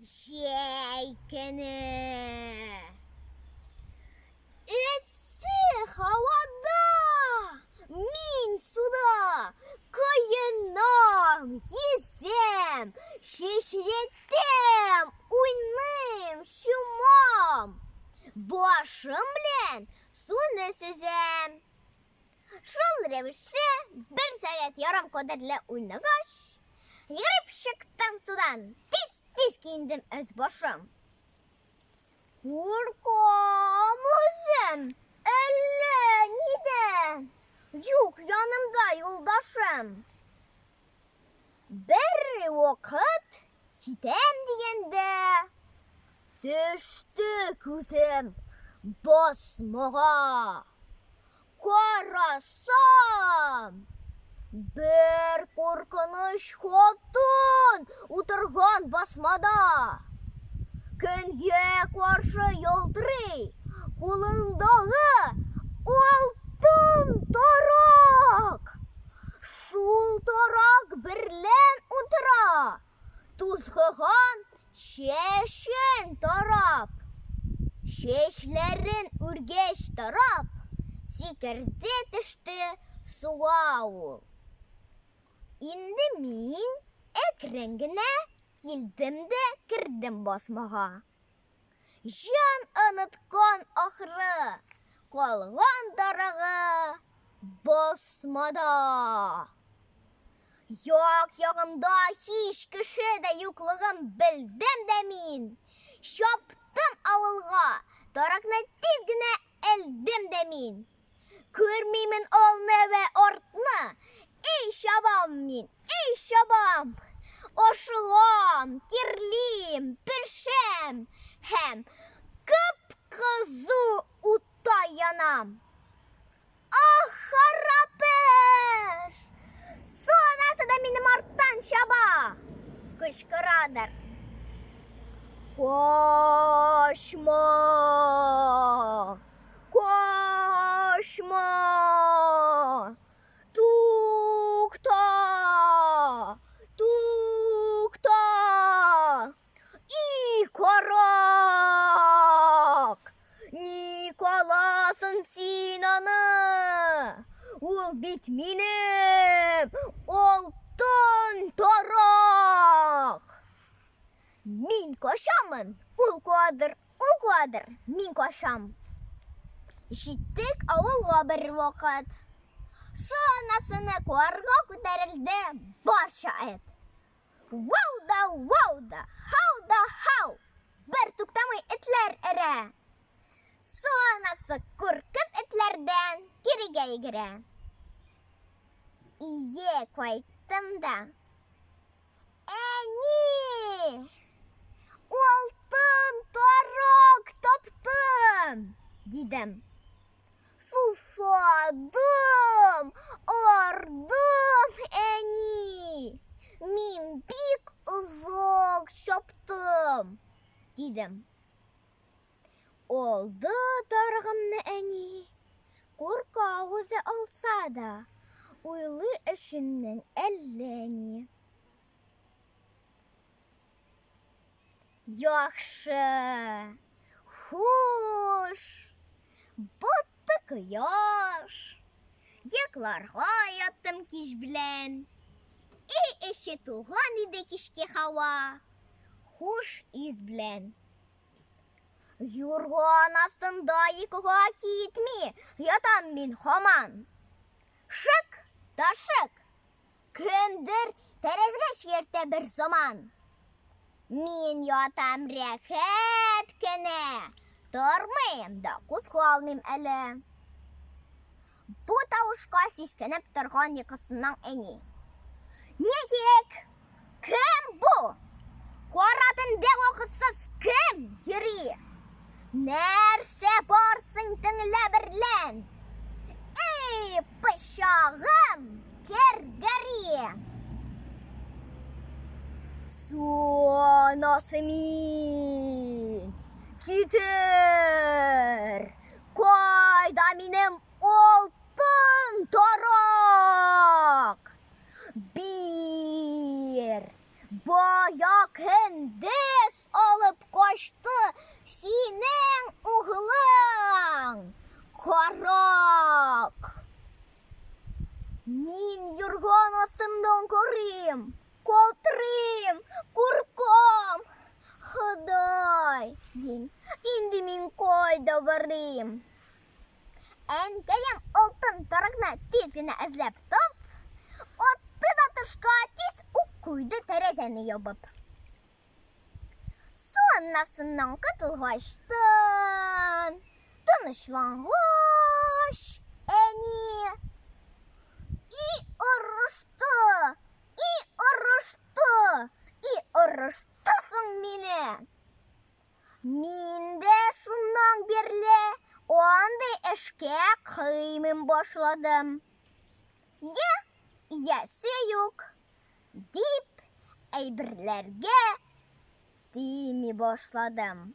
Җәй көне. Эссе һавада мин суда коенам, йөзәм, чәчрәтәм, уйныйм, чумам. Башым белән суны сөзәм. Шул рәвешчә бер сәгать ярым кадәрле уйнагач, йөгереп чыктым судан, тиз-тиз киендем өс башым. Куркам үзем, әллә нидән, юк янымда юлдашым. Бер вакыт китәм дигәндә, төште күзем басмага. Карасам, бер куркыныч хатын утырган басмада. Көнгә каршы ялтырый кулындагы алтын тарак. Шул тарак берлән утыра, тузгыган чәчен тарап. Чәчләрен үргәч тарап, сикерде төште суга ул. Инде мин әкрен генә килдем дә кердем басмага. Җан оныткан ахры, калган дарыгы басмада. Як-ягымда һич кеше дә юклыгын белдем дә мин. Чаптым авылга, таракны тиз генә элдем дә мин. Күрмимен алны вә артны, Эй чабам мин, эй чабам! Ашыгам, тирлим, пешәм һәм кып-кызу утта янам. Ах, харап эш! Су анасы да минем арттан чаба! Кычкырадыр. Качма! Качма! Тукта! Тукта! И, карак! Ник аласың син аны? Ул бит минем алтын тарак! Мин качамын, ул куадыр, ул куадыр, мин качам. Җиттек авылга бер вакыт. Су анасыны куарга күтәрелде барча эт. Вау да вау да, хау да хау! Бер туктамый этләр өрә. Су анасы куркып этләрдән кирегә йөгерә. Ие кайттым да. Әни! Алтын тарак таптым! Дидем. Сусадым, ардым, әни! Мин бик озак чаптым, дидем. Алды тарыгымны әни. Курка үзе алса да, уйлый эченнән әллә ни. Яхшы. Хуш. Батты кояш. Йокларга яттым кич белән. Өй эче тулган иде кичке һава. Хуш ис белән. Юрган астында йокыга китми, ятам мин һаман. Шык та шык. Кемдер тәрәзгә чиертә бер заман. Мин ятам рәхәт кенә, тормыйм да кузгалмыйм әле. Бу тавышка сискәнеп торган йокысыннан әни. Ни кирәк? Кем бу? Кара төндә вакытсыз кем йөри? Нәрсә бар син теңлә берлән? Эй, пычагым, кергәри! Су анасы мин! Китер! Кайда минем алтын тарак? Бир! Бая көндез Мин юрган астыннан карыйм, калтырыйм, куркам. Ходай, дим, инде мин кайда барыйм? Әнкәем алтын таракны тиз генә эзләп тап, атты да тышка, тиз үк куйды тәрәзәне ябып. Су аннасыннан котылгачтын, тынычлангач, әни и орышты, и орышты, и орышты соң мине. Мин дә шуннан бирле андый эшкә кыймый башладым. Я, иясе юк, дип, әйберләргә тими башладым.